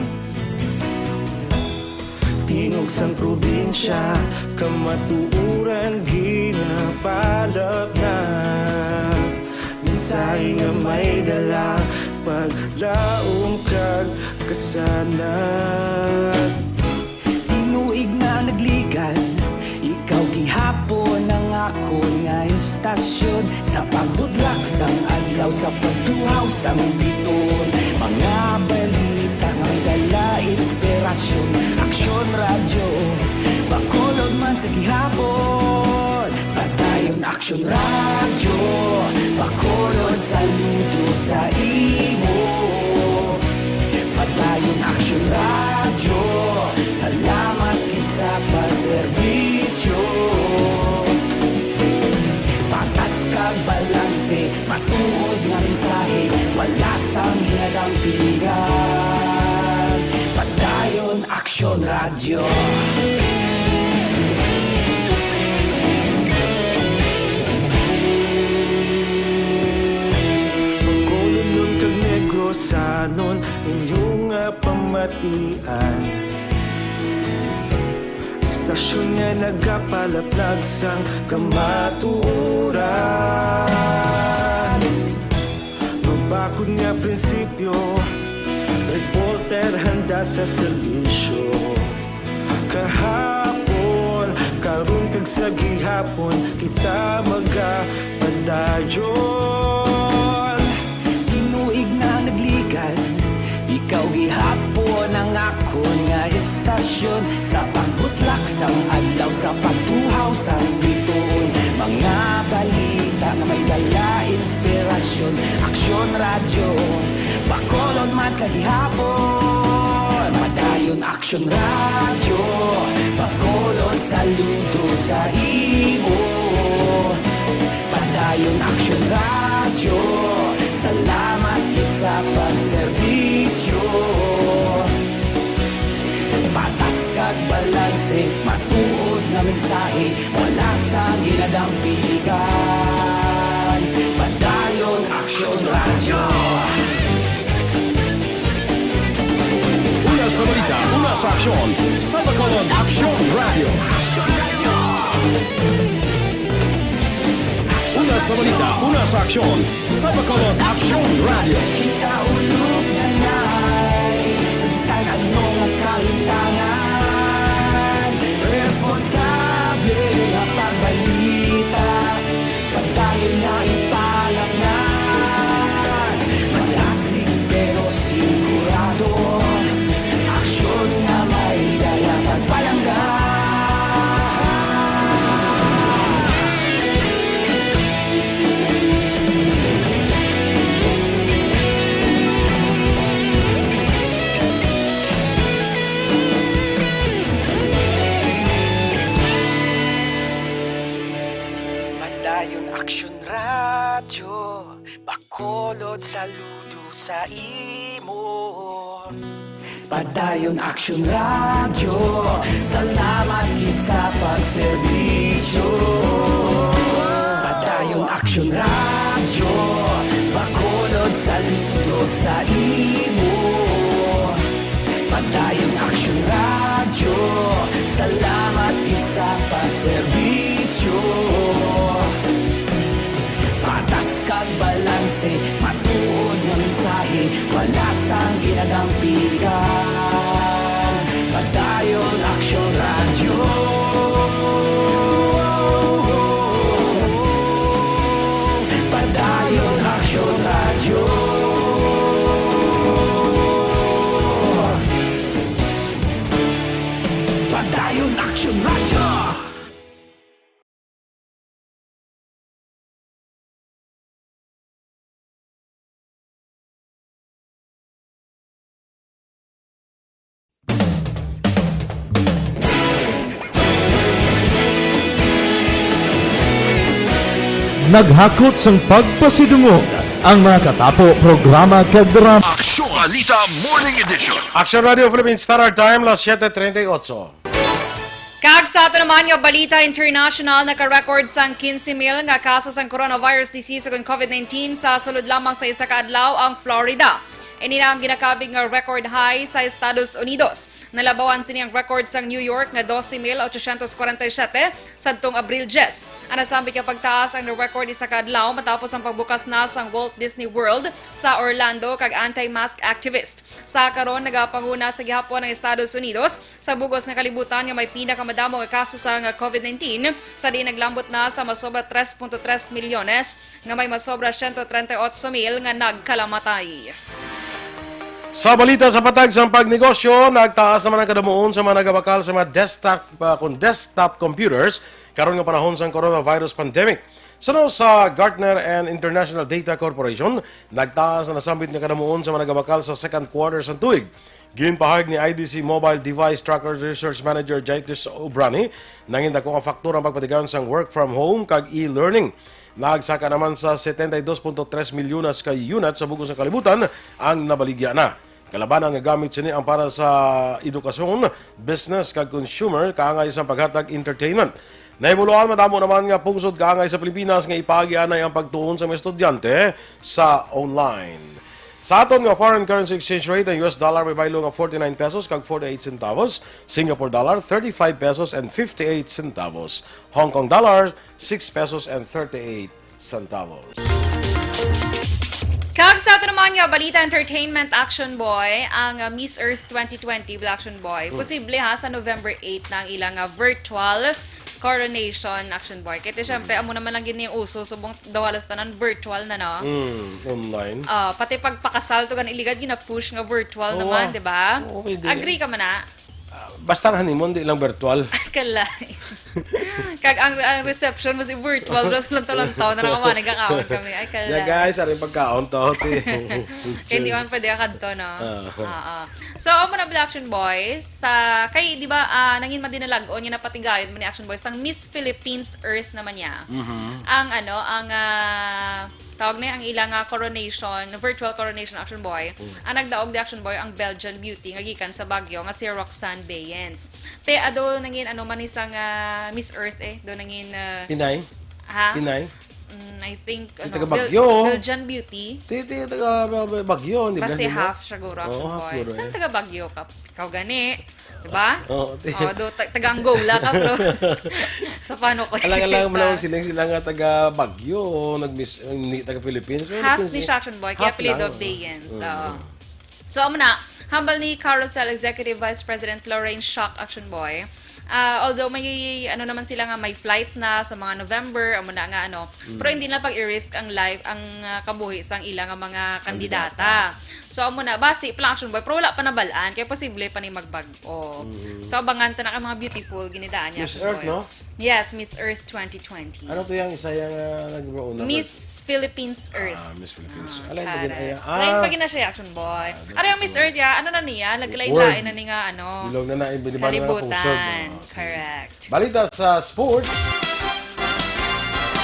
Tingog sang probinsya, kamatuoran ginapalapnap. Mensahe nga may dala, paglaom kag kasanag. Tinuig na nagligan, ikaw gihapon ang akon nga istasyon. Sa pagbudlak sang adlaw, sa pagtuhaw sang biton, mga balita nga may dala inspirasyon. Aksyon Radyo, Bacolod man sa gihapon. Padayon Aksyon Radyo, Bacolod, saludo sa imo. Padayon Aksyon Radyo, salamat gid sa pagserbisyo. Patas kag balanse, matuod nga mensahe, wala sang ginadampingan. Padayon Aksyon Radyo. Anon inyong nga pamatian, istasyon nga nagapalaplag sang kamatuoran. Mabakod nga prinsipyo, reporter handa sa serbisyo. Kahapon, karon kag sa gihapon, kita magapadayon. Tinuig na nagligad, ikaw gihapon ang akon nga istasyon. Sa pagbutlak sang adlaw, sa pagtuhaw sang bituon, mga balita nga may dala inspirasyon. Aksyon Radyo, Bacolod man sa gihapon. Padayon Aksyon Radyo, Bacolod, saludo sa imo. Padayon Aksyon Radyo, salamat gid sa pagserbisyo. Patas kag balanse, matuod nga mensahe, wala sang ginadampigan. Padayon Aksyon Radyo. Una sa balita, una sa aksyon, sa Bacolod Aksyon Radyo. Una sa balita, una sa aksyon, sa Bacolod Aksyon Radyo. Kita ulog na nay, sa bisan ano nga kalimtangan, responsable nga pagbalita. Padayon nga ipalapnan, malasig pero sigurado. Aksyon nga may dala pagpalangga. Padayon Aksyon Radyo, Bacolod, saludo sa imo. Padayon Aksyon Radyo, salamat gid sa pagserbisyo. Padayon Aksyon Radyo, Bacolod, saludo sa imo. Padayon Aksyon Radyo, salamat gid sa pagserbisyo. Patas kag balanse, matuod nga mensahe, wala sang ginadampigan. Padayon Aksyon Radyo. Padayon Aksyon Radyo. Padayon Aksyon Radyo. Naghakot sang pagpasidungog ang mga katapo, programa kag drama. Aksyon Balita Morning Edition. Aksyon Radio Philippine Standard Time, las siete treinta y ocho. Kag sa ato naman nga balita international, naka-record sang quince mil nga kaso sang coronavirus disease ukon COVID nineteen sa sulod lamang sa isa ka adlaw ang Florida. Ini na ang ginakabig nga record high sa Estados Unidos. Nalabawan sini ang record sang New York nga doce mil ochocientos cuarenta y siete sadtong Abril diyes. Ang nasambit nga pagtaas ang na-record isa ka adlaw matapos ang pagbukas na sang Walt Disney World sa Orlando kag anti-mask activist. Sa karon, nagapanguna sa gihapon ang Estados Unidos sa bug-os nga kalibutan nga may pinakamadamo nga kaso sang COVID nineteen, sa diin naglambot na sa masobra tres punto tres milyones, nga may masobra siyento treinta y ocho mil nga nagkalamatay. Sa balita sa patag sang pagnegosyo, nagtaas naman ang kadamuon sa mga nagabakal sa mga desktop, ah, kon desktop computers karon nga panahon sang coronavirus pandemic. Suno sa Gartner and International Data Corporation, nagtaas ang nasambit nga kadamuon sa mga nagabakal sa second quarter sang tuig. Ginpahayag ni I D C Mobile Device Tracker Research Manager Jaitis Ubrani, nangin dako nga faktor ang pagpatigayon sang work from home kag e-learning. Nagsaka naman sa setenta y dos punto tres milyones ka unit sa bug-os nga kalibutan ang nabaligya na. Kalabanan nga gamit sini ang para sa edukasyon, business, kag consumer, kaangay sang paghatag entertainment. Nahibaluan, madamo naman nga pungsod kaangay sa Pilipinas nga ipaagi anay ang pagtuon sa mga estudyante sa online. Sa aton nga foreign currency exchange rate, ang U S dollar may baylo nga forty-nine pesos kag forty-eight centavos, Singapore dollar, thirty-five pesos and fifty-eight centavos, Hong Kong dollar, six pesos and thirty-eight centavos. Kag sa ato naman nga balita, entertainment, Action Boy, ang uh, Miss Earth twenty twenty, Black Action Boy. Posible ha, sa November eight na ang ilang uh, virtual coronation, Action Boy. Kaya syempre, amo naman lang gini uso, subong daw halos tanan virtual na, no? Mm, online. Ah, pati pagpakasal to gan iligad gina-push nga virtual Oo, naman, ah. Di ba? Oo, pwede. Agree ka man na? Basta ang honeymoon, di lang virtual. Kalay. Kag ang, ang reception mas virtual, mas lantaw-lantaw na nakamanay kakaon kami. Ay, kalay. Yeah, guys, aring pagkaon to. Kaya di man pwede ka kadto, no? Ah. Oo. So, amo na, Black Action Boys. Sa, kay, di ba, ah, nangin madinalagon nga napatigayon mo ni Action Boys, ang Miss Philippines Earth naman niya. Ang, ano, ang, ah, tawag na ang ilang ah, coronation, virtual coronation, Action Boy. Ang nagdaog di, Action Boy, ang Belgian beauty nga gikan sa Baguio nga si Roxanne Bayens. Te, ado nangin ano man isang ah, Miss Earth eh, do nangin ah, Inay? Ha? Inay? Mm, I think ano, taga Bel- Baguio. Belgian beauty. Ti, ti, taga ba- ba- Baguio, di ba? Basi Di ba? Half siguro, Action Oo, half Boy. siguro, Saan eh. Taga Baguio ka? Ikaw gani. Di ba? Oo, ti- Oh, do, ta- taga Angola ka, bro. Sa paano ko Alang-alang mo sa- lang siling sila nga taga Baguio, nag-miss, hindi taga Philippines. Half Philippines, ni eh. siya, Action Boy, kaya Half lang, apelyido oo. Bayens. Oo. So, amo na, hambal ni Carousel Executive Vice President Lorraine Shock, Action Boy. Ah, although may, ano naman sila nga, may flights na sa mga November, amo na nga, ano, pero hindi na pag-i-risk ang life, ang ah, kabuhi sang ila nga mga kandidata. So, amo na, basi pa lang, Action Boy, pero wala pa nabalaan, kaya posible pa ni magbag-o. So, abangan ta na ang mga beautiful ginidaan niya, Miss Action Earth, Boy. No? Yes, Miss Earth twenty twenty. Ano to yung isa yung uh, nagbauna? Miss Philippines Earth. Ah, Miss Philippines. Ah, Alay, correct. magin-, ah. Lain pa gina siya, Action Boy. Ah, Ari ang Miss Earth, ya. Ano na niya? Naglain-lain World. Na ni nga, ano. Bilog na na, yung biniban na Kalibutan. pusod. Ah, sige. Correct. Balita sa sports.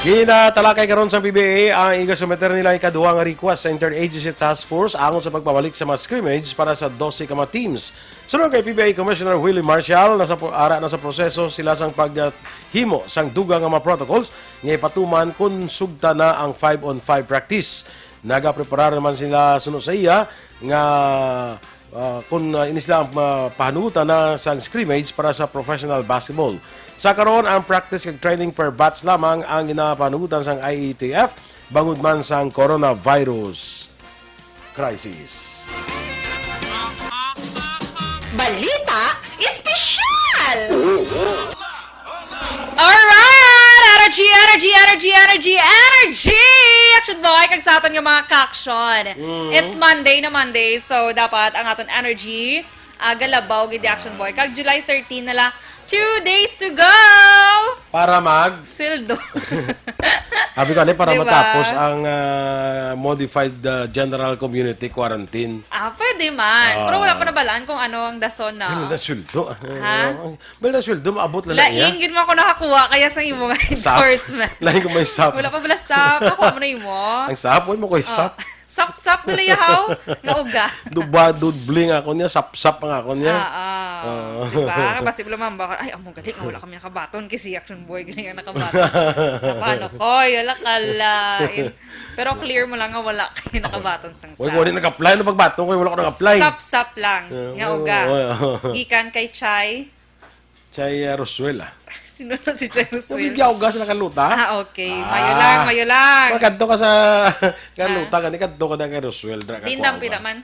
Ginatalakay karon sa P B A ang igasumiter nila ikaduha nga request sa Interagency Task Force angon sa pagpabalik sa mga scrimmage para sa dose ka mga teams. Suno kay P B A Commissioner Willie Marshall, nasa pro- ara na sa proseso sila sang paghimo sang dugang nga mga protocols nga ipatuman kon sugta na ang five on five practice. Nagapreparar naman sila suno sa iya nga ah, kung ah, ini sila ang ah, pahanutan na sang scrimmage para sa professional basketball. Sa karon, ang practice kag training per batch lamang ang ginapahanutan sang I A T F bangod man sang coronavirus crisis. Balita Espesyal! Alright! Energy, energy, energy, energy, energy! Action Boy, kag sa aton nga mga ka-action. It's Monday na Monday, so dapat ang aton energy ah, galabaw gid, Action Boy. Kag July thirteen na lang, two days to go! Para mag... Sweldo. Sabi ko, ano, para Di ba? Matapos ang ah, modified ah, general community quarantine. Ah, pwede man. Ah. Pero wala pa nabalaan kung ano ang dason na. Ano na sweldo? Ha? Well, na sweldo, maabot lang na iya. Lain gid mo ako nakakuha kaya sa imo nga Sap. Endorsement. Lain ko may sap. Wala pa bala sap. Ako mo na imo. Ang sap, mo ko yung Oh. sap. Sap-sap nila yahaw. Nga uga. Duba, dudbling ako niya, sap-sap ang ako niya. Ah, ah. Oo. Diba? Kasi wala mamba ka, ay, amo gali nga wala kami nakabaton kasi Action Boy gali nga nakabaton. Sa paano ko, wala ka lain. Pero clear mo lang nga wala kayo nakabaton sang Uy, sap. wala nag-apply. Ano pagbato ko? Wala ko nag-apply. Sap-sap lang. Yeah, Nga oo, uga. oo, oo. Gikan kay Chay. Chay uh, Roswell, ah. Sino na si Chay Roswell? Nabigyan ko gas na kaluta. Ah, okay. Ah. Mayo lang, mayo lang. Magkadto ka sa kaluta, gani kadto ka na kay Roswell. Dra, Dindang pida man.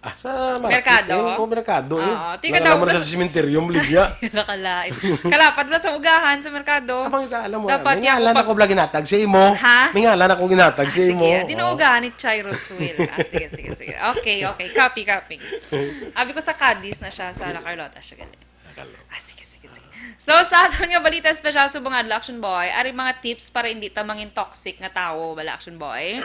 Ah, sa market. Merkado? Eh, oh, merkado. Oo. Eh. Tika Wala daw, naman basta- sa sementeryo, Ligya. Nakalain. Kalapad na sa ugahan sa merkado. Abang ita, alam mo, Dapat may yan ngalan kung ako bala ginatag sa imo. Ha? May ngalan ako ginatag Ah, sa imo. sige, di na Oh. ugahan ni Chay Roswell. Ah, sige, sige, sige. Okay, okay. Copy, copy. Abi ko sa Cadiz na siya, sa La Carlota siya gali. Ah, sige, sige, sige. So, sa aton nga balita espesyal subong adlaw, Action Boy, ari mga tips para hindi ta mangin toxic nga tawo, bala, Action Boy.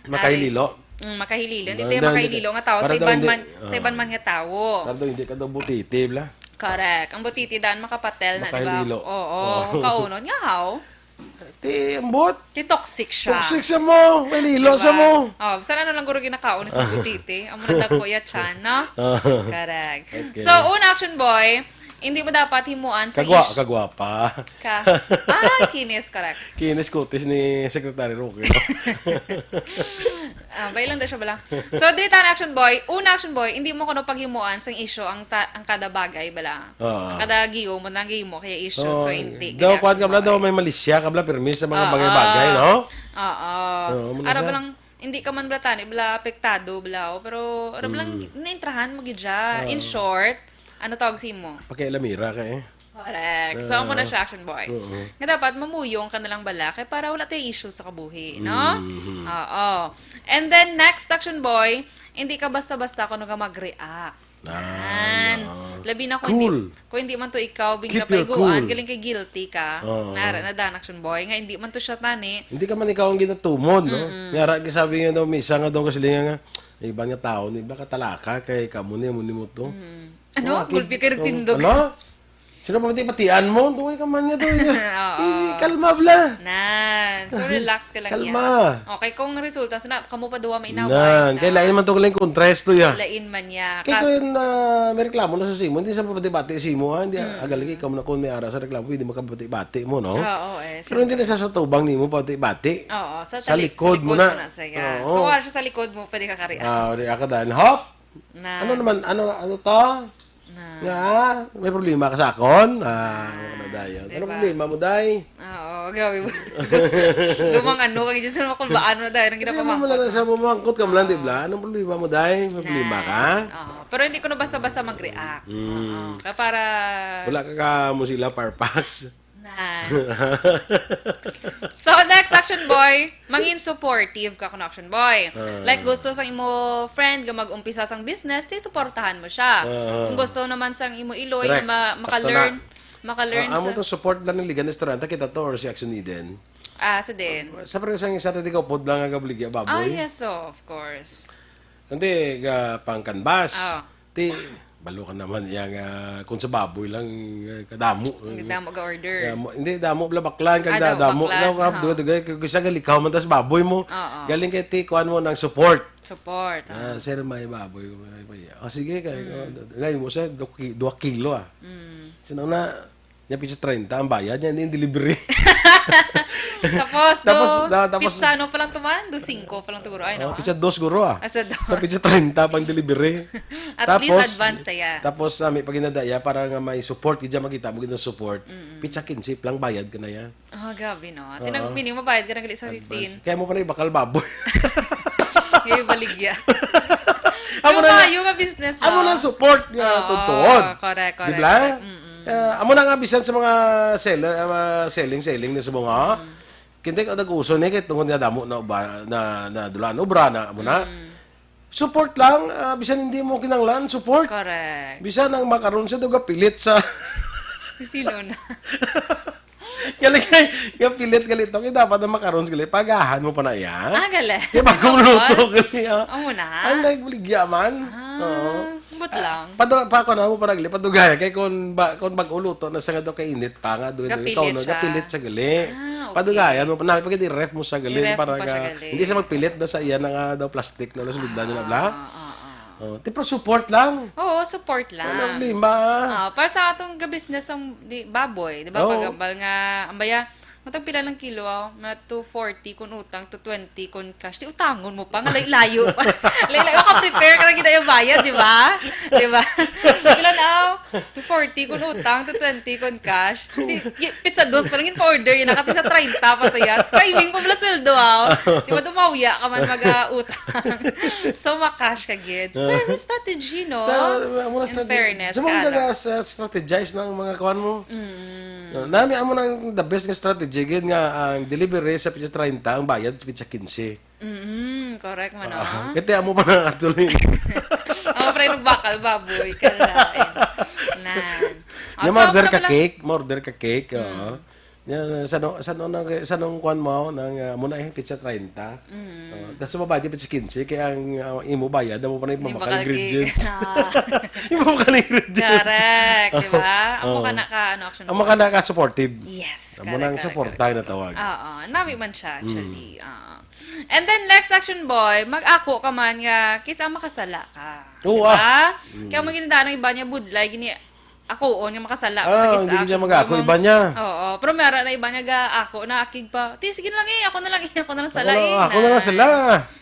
Makahililo. Ari- Mm, makahililo. Hindi Hindi, tayo hindi. Makahililo nga tawo sa Para daw iban hindi- man, sa ah. iban man nga tawo. Para daw hindi ka daw butiti, bla. Correct. Ang butiti daan makapatel na, di ba? Makahililo. Oo. Oh. Ang kaunon. Nga, how? Ti ambot. Ti toxic siya. Toxic sa mo. May lilo Diba? Sa mo. Oh, sana na lang guro ginakaon sa butiti. Amo na dagko ya chan, no? Ah. Correct. Okay. So, una, Action Boy, Hindi mo dapat himuan sa Kagwa, ish- kagwapa. Ka. Ah, kinis, correct. Kinis kutis ni Secretary Roque, no? Ah, bay lang daw siya bala. So, diri ta na, Action Boy. Una, Action Boy, hindi mo kuno paghimuan sang issue ang ta-, ang kada bagay bala. Oo. Ang kada giyo mo nang giyo mo kaya issue, so Oo. hindi Daw, kaya kuwan ka bala, daw may malisya ka bala, permi sa mga Oo. bagay-bagay, no? Oo. Oo, muna Ara siya. Bala, hindi ka man bala tani bala apektado bala, oh, pero ara bala Mm. naintrahan mo gid siya. In Oo. short, ano tawag sa imo? Pakialamira ka eh. Correct. So, amo na Ah. siya, Action Boy. Oo. Nga dapat mamuyong ka na lang bala kay para wala tayo issue sa kabuhi, no? Mhm. Oo. And then, next, Action Boy, hindi ka basta-basta kuno nga mag-react. Ah, Yan. no. Labi na kung Cool. hindi, kung hindi man to ikaw, Keep your bingla paiguan, cool. galing kay guilty ka. Oo. Nara na dan, Action Boy, nga hindi man to siya tani. Hindi ka man ikaw ang ginatumon, no? Mm-mm. Nga ra, gisabi nga daw, may isa nga daw kasilingan nga, "Iban nga tao, ni ba katalaka kay kamo ni, amo ni mo to?" Mm. Ano? Oh, akin, Gulpi kayo oh, nagtindog. Ano? Sino pa pati patian mo? Duway ka man niya, duway ka. Oo. Eh, kalma, bla. Nan. So, relax ka lang Kalma. yan. Okay, kung resulta, sana, kamo pa duwa may inaway Nan. na. Kay lain man to, galing kontra, esto, ya. Lain man niya. Kay Kas- kung, ah, may reklamo na sa simo, hindi sa pabati-bati simo, ha? Hindi, Mm. agal lagi, ikaw na kung may ara sa reklamo, hindi makabati-bati mo, no? Oo, eh, Pero hindi syempre. na sa satubang nimo, pabati-bati. Oo, sa Sa tali-, likod sa mo likod na. mo na siya. Oo. So, wala siya sa likod mo, pwede ka kari. Ah, wala ka dahil, hop! Na. Ano naman? Ano, ano to? Na. Nga, may problema ka sa akon? Ah, Ah, wala dayon. di Ano ba? problema mo, day? Ah, oo, grabe ba? Dumang ano, kag dyan naman kung ba ano na dahil ang Hindi mo ginapamangkot lang na mo. sa mumangkot ka mo lang, di Oo. ba? Anong problema mo, day? May problema Na. ka? Oo. Pero hindi ko na basta-basta mag-react. Mm. Oo. Kaya para Wala ka ka mo sila, Parpax? Na. So, next, Action Boy, mangin supportive ka kuno, Action Boy. Ah. Like, gusto sang imo friend nga mag-umpisa sang business, di suportahan mo siya. Ah. Kung gusto naman sang imo iloy Correct. nga ma-, Sakto maka-learn, na. maka-learn Ah, amo sa to support lang ni Ligan Restaurante, kita to or si Action Eden? Ah, sa din. Sa pareho sang isa, tadi ka upod lang nga gabaligya, Ah, baboy. yes, so, of course. Hindi, ga, pang canvas. Ah. Ti, balo ka naman iya nga, kung sa baboy lang, eh, kadamo. Ang damo ga order. Damo, hindi, damo bala baklan, kag Ah, da-, damo damo, baklan, daw, aha. dugay, dugay, kag isa galikaw man tas baboy mo. Oo. Galing kay ti, kuan mo ng support. Support, Ah, ah. sir, may baboy. May, may, oh, sige, kay, Mm. oh, ngayon mo, sir, dua ki-, dua kilo, ah. Mm. Sino na, niya, pizza treinta ang bayad niya, hindi yung delivery. Tapos, Tapos, do, da-, tapos pizza, ano pa lang to man? Do singko pa lang to, guro. Ay, Oh, no? pizza dos, guro, ah. Ah, sa dos. Sa pizza treinta pang delivery. At least Tapos, advance na yan. tapos, ah, may paginadaya para nga may support, gid siya makita mo, gid ang support. Mm-mm. Pizza quince lang bayad ka na yan. Ah, grabe, no? Oo. Tinag-, mini, mabayad ka na gali sa Advance. fifteen. Kaya mo pa na ibakal baboy. Ngayon, baligya. Amo Pero na, maayo nga business, amo no? na support nga Oo, tutuod. correct, correct, Di ba? correct. Mm-mm. Ah, amo na nga bisan sa mga seller, ah, mga selling, selling na sa mga, Mm. kinti ka nag-uso ni, kay tungod nga damo na uba-, na, na dulaan obra na, amo na. Mm. Support lang, ah, bisan hindi mo kinanglan, support. Correct. Bisan ang makaron sa duga pilit sa Sino na? Galing kay, nga pilit gali to. Kaya dapat na makaron gali. Pagahan mo pa na iya. Ah, gali. Di ba Sino kung ba? luto gali, ah? Amo na? Ang nagbaligya man. Ah, Oo. ambot lang. Padu-, pa ako na mo pa nagli. Padugaya. Kay kung ba, kung bag-o luto na sa nga daw kainit pa nga, doon, Gapilit ikaw na, siya. gapilit sa gali. Ah, okay. Padugayan mo pa na, pag i-ref mo sa gali, I-ref para mo pa siya nga, gali. hindi sa magpilit na sa iya na nga daw plastic na, wala sa lubdan niya na, bla? Ah, ah, ah. Oh, ti, pero support lang. Oo, support lang. Walang problema. Ah, para sa atong ga-business ang di, baboy, di ba? Oo. Pagambal nga, ang baya, matag pila ng kilo, ah, nga two forty kun utang, two twenty kun cash. Di utangon mo pa, nga lay-, layo pa. Lay-, layo, maka-prepare ka na gid yung bayad, di ba? Di ba? Pila na, oh, two forty kun utang, two twenty kun cash. Di, y-, pizza dos pa lang yung order, yun, naka pizza treinta pa to yan. Timing pa pala sweldo, ah. Di ba, dumawya ka man mag-utang. So, makash ka gid. Very strategy, no? Sa, amo na In strategy. fairness, Sa mga ka, daga ano? sa strategize ng mga kuwan mo. Mm. No, nami, amo nang the best nga strategy gid nga ang delivery sa pizza treinta, ang bayad sa pizza quince. Mm, correct man, Ah, ah. Kaya amo pa nga actually. Ang pre, nagbakal baboy, kalain. Nan. Ah, Yung so, order amo ka na pala cake, mo-order ka cake, Mm. oo. Yan, sa no, sa no, nang, sa nung kwan mo, nang, ah, muna eh, pizza treinta. Mm. Oh, tas sa babae, pizza quince, kaya ang, ah, imo bayad, amo pa na yung Yung mga bakal ingredients. cake. Ah. Yung mga bakal ingredients. Correct, di ba? Amo Oo. ka na ka, ano, action Amo ka na ka supportive. Yes, Amo correct, nang correct, suporta correct. na tawag. Oo, nami man siya, Mm. actually. Oo. And then, next action, boy, mag-ako ka man nga, kisa makasala ka. Oo, Di ba? ah. Mm. Kaya mo ginadaan ng iba niya, budlay, gini, Ako, on, nga makasala. Ah, Takis hindi niya action mag-ako, mo. Iba niya. Oo, pero may ara na iba niya ga-ako, naakig pa. Ti, sige na lang eh, ako na lang eh, ako na lang sala Ako eh, na, ako na lang na. Sala.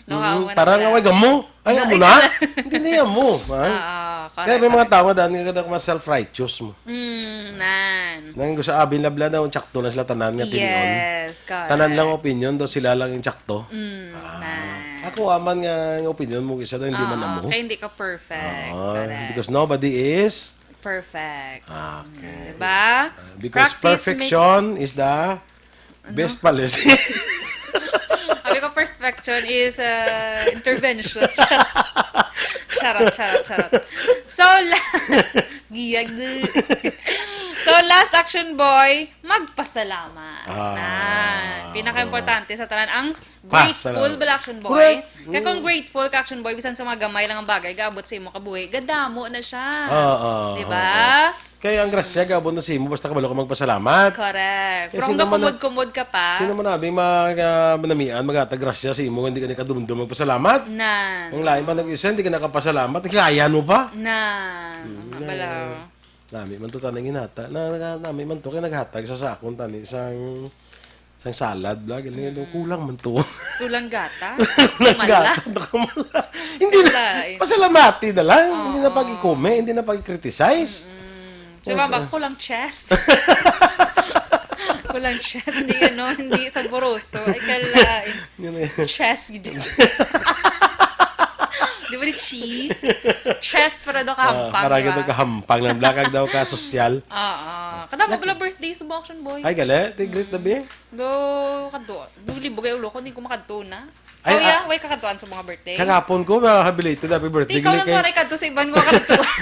No, Mm, ako na parang sala. Away ka mo. Ay, No, amo ikaw na. Na. Hindi niya mo. Ha? Oo, Kaya may correct, mga correct. Tao nga daan nga mas self-righteous mo. Mm, nan. Nang gusto abin labla daw, tsakto na sila tanan nga tinion. Yes, correct. Tanan lang opinion daw, sila lang yung tsakto. Mm, Ah, nan. Ako aman nga, nga opinion mo, isa daw, hindi man Oo, amo. Kaya hindi ka perfect. Oo, Correct. Because nobody is Perfect. Ah, okay. Mm, diba? Ah, because Practice makes perfection is the Ano? Best policy. Sabi ko, perfection is uh, intervention. Charot, charot, charot. So, last, giyag. So, last action, boy, magpasalamat. Ah. Na. Pinaka-importante sa tanan, ang grateful Pasalamat. Bala, action, boy. Correct. Kaya kung Mm. Grateful ka, action, boy, bisan sa mga gamay lang ang bagay, gaabot sa imo kabuhi, gadamo na siya. Oo, Di ba? Oo. Kaya ang grasya, gaabot na sa imo, basta kabalo ka magpasalamat. Correct. Kaya Pero sino hanggang man na-, kumod-kumod ka pa. Sino man abi mag, ah, manamian, maghatag grasya sa imo, hindi ka ni kadumdum magpasalamat. Nan. Ang lain pa nag-isa, hindi ka nakapasalamat, kaya mo pa. Nan. Mm, Ang na- balaw. Nami man to tanang ginata. Na, na, nami man to kay naghatag sa sakon tani sang, sang salad, bla. Galing ito, Mm. kulang man to. Kulang gatas? Kulang Kumala? gatas, nakumala. Hindi na, Wala eh. Pasalamati na lang. Hindi na Oo. pag-ikome, hindi na pag-criticize. Mm-mm. Sa Okay. baba, kulang chest. Kulang chest, hindi ano, hindi saboroso. Ay, kalain. Yun eh. Chest, gid. Di ba ni cheese? Chest para daw Ah, kahampang, para di ba? Daw kahampang lang. Bla, kag daw ka sosyal. Oo. Kadamo Laki. Pala birthday sa Action Boy. Ay, gali. Ti greet na, be. Do, kadto. Duli, bugay ulo ko, hindi ko makadto na. Ay, Kuya, ah, way kakadtuan sa mga birthday? Kagapon ko, ah, belated happy birthday. Di ikaw Gali lang kay tuwaray kadto sa iban mo kakadtuan.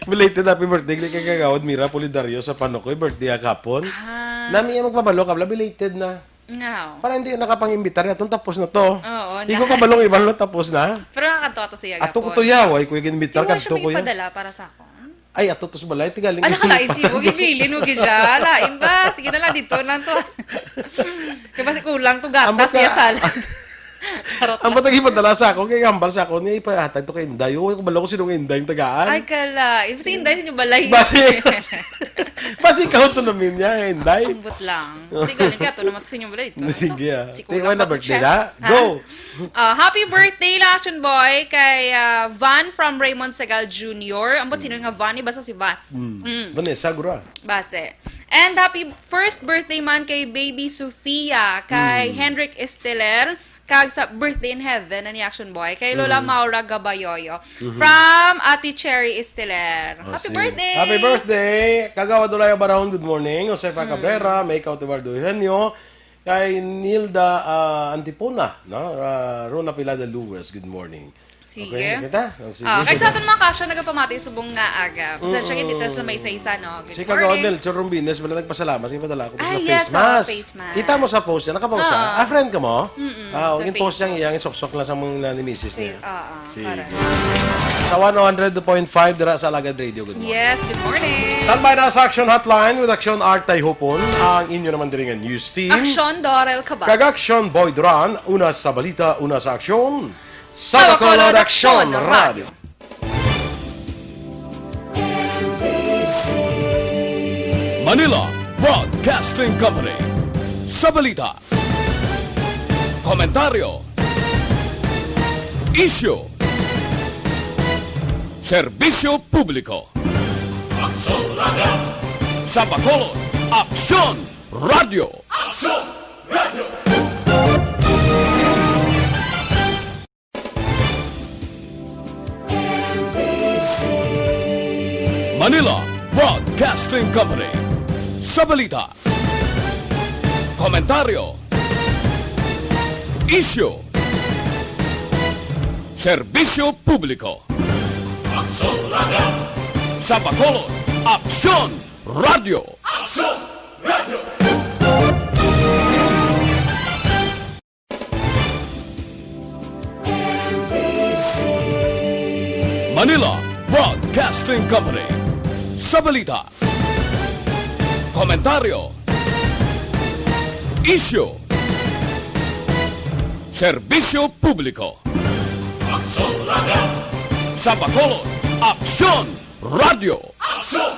Belated happy birthday gali kay Kagawad Mira Pulidario sa Panukoy, birthday niya kapon. Ah, Nami sa iya magpabalo ka, bla, belated na. Nga, oh. Para hindi nakapang-imbitar nga, "Tong tapos na to." Oo, Di ko na. Kabalong iban na tapos na. Pero nakakadto ka to sa iya Ato ko gapon. To yaw, ay ko yung imbitar, Di mo siya kadto ko yan. May ipadala para sa akon? Ay, ato to sa balay, tigaling Ah, nakalain si mo, gibilin mo, gid siya. Lain ba? Sige na lang, dito lang to. Kaya basi kulang to, gatas, Ambot ka. Iya salad. Charot Ang lang. Batang ipadala sa ako, kay hambal sa ako, niya ipahatag to kay Inday. Uy, kabalo ko sino nga Inday yung tagaan. Ay, kala. Ibig si Inday sa inyo balay. Basi, basi ikaw to namin niya, Inday. Ambot lang. Hindi, galing ka, to naman sa inyo balay. Ito, Sige, ito. ah. Si Kulang Tingnan na pa to, birthday Chess. Na. Ha? Go! Ah, happy birthday, Action Boy, kay ah, Van from Raymond Segal Junior. Ambot sino nga Van? Basta si Van. Mm. Mm. Vanessa, gura. Base. And happy first birthday man kay Baby Sofia, kay Mm. Henrik Esteler, kag sa birthday in heaven na ni Action Boy, kay Lola Mm. Maura Gabayoyo, Mhm. from Ate Cherry Esteler. Oh, Happy si-, birthday! Happy birthday! Kagawad Olaya Barahon, good morning. Josefa Mm. Cabrera, May Cautivar Eugenio, kay Nilda, ah, Antipona, no? Ah, Rona Pilada Lewis, good morning. Sige. Okay, kita? Ang sige, Ah, kay kita. Sa aton mga kasya, nagapamati subong nga aga. Pasensya, Mm-mm. Hindi test na may isa-isa, no? Good Si Kagawad morning. Melchor Rombines, wala nagpasalamat. Sige, padala ako Ah, sa yes, face oo, mask. Face mask. Kita mo sa post niya, nakapost siya? Ah. Ah, friend ka mo? Mm-mm, Ah, sa yung post niya, Facebook. Iyang isuksok lang sa mga ni misis niya. Sa-, ah, ah, Sige. Correct. Sa one oh hundred point five dira sa Alagad Radio, good morning. Yes, good morning. Standby na sa Action Hotline with Action Art Tayhupon, ang inyo naman diri nga news team. Action Dorel Cabal. Kag Action Boy Duran, una sa balita, una sa aksyon. Sa Bacolod Action Radio. Manila Broadcasting Company. Sa balita, komentaryo, isyu, serbisyo publiko. Aksyon Radio. Sa Bacolod, Aksyon Radio. Aksyon Radio. Manila Broadcasting Company. Sa balita, komentaryo, isyu, serbisyo publiko. Aksyon Radio. Sa Bacolod, Aksyon Radio. Aksyon Radio. Manila Broadcasting Company. Sa balita, komentaryo, isyu, serbisyo publiko. Aksyon Radio. Sa Bacolod, Aksyon Radio. Aksyon